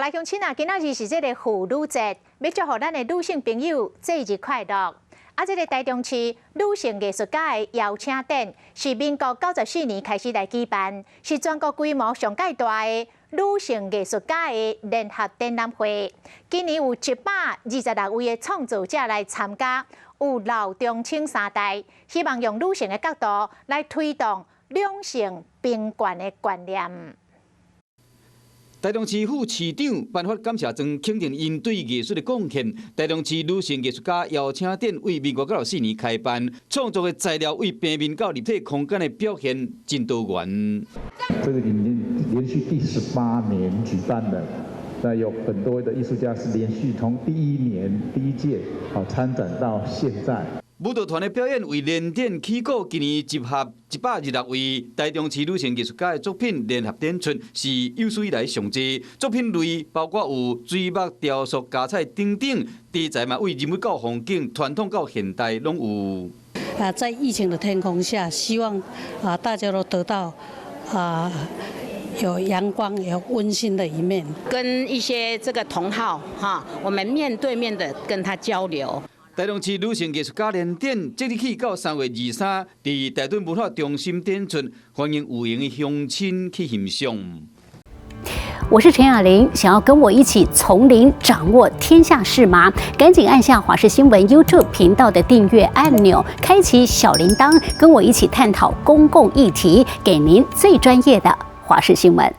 來鄉親啊，今仔日是這个婦女節，欲祝予咱的女性朋友節日快樂。啊，這个台中市女性藝術家的邀請展，是民國94年開始來舉辦，是全國規模上蓋大的女性藝術家的聯合展覽會。今年有126位的創作者來參加，有老中青三代，希望用女性的角度來推動兩性平權的觀念。台中市副市長頒發感謝狀，肯定𪜶對藝術的貢獻。台中市女性藝術家邀請展為民國94年開辦，創作的材料為平面到立體空間的表現真多元。這個已經連續第18年舉辦了，那有很多的藝術家是連續從第一年第一屆好參展到現在。舞蹈團的表演為連展起鼓，今年集合126位台中市女性藝術家的作品聯合展出，是有史以來上濟。作品類包括有水墨、雕塑、膠彩等等，題材嘛為人物到風景、傳統到現代攏有。啊，在疫情的天空下，希望啊大家都得到啊有陽光、有溫馨的一面，跟一些這個同好哈，我們面對面的跟他交流。台中市女性藝術家聯展，即日起到3月23，佇大墩文化中心展出，歡迎有緣的鄉親去欣賞。我是陳雅玲，想要跟我一起從零掌握天下事嗎？趕緊按下華視新聞 YouTube 頻道的訂閱按鈕，開啟小鈴鐺，跟我一起探討公共議題，給您最專業的華視新聞。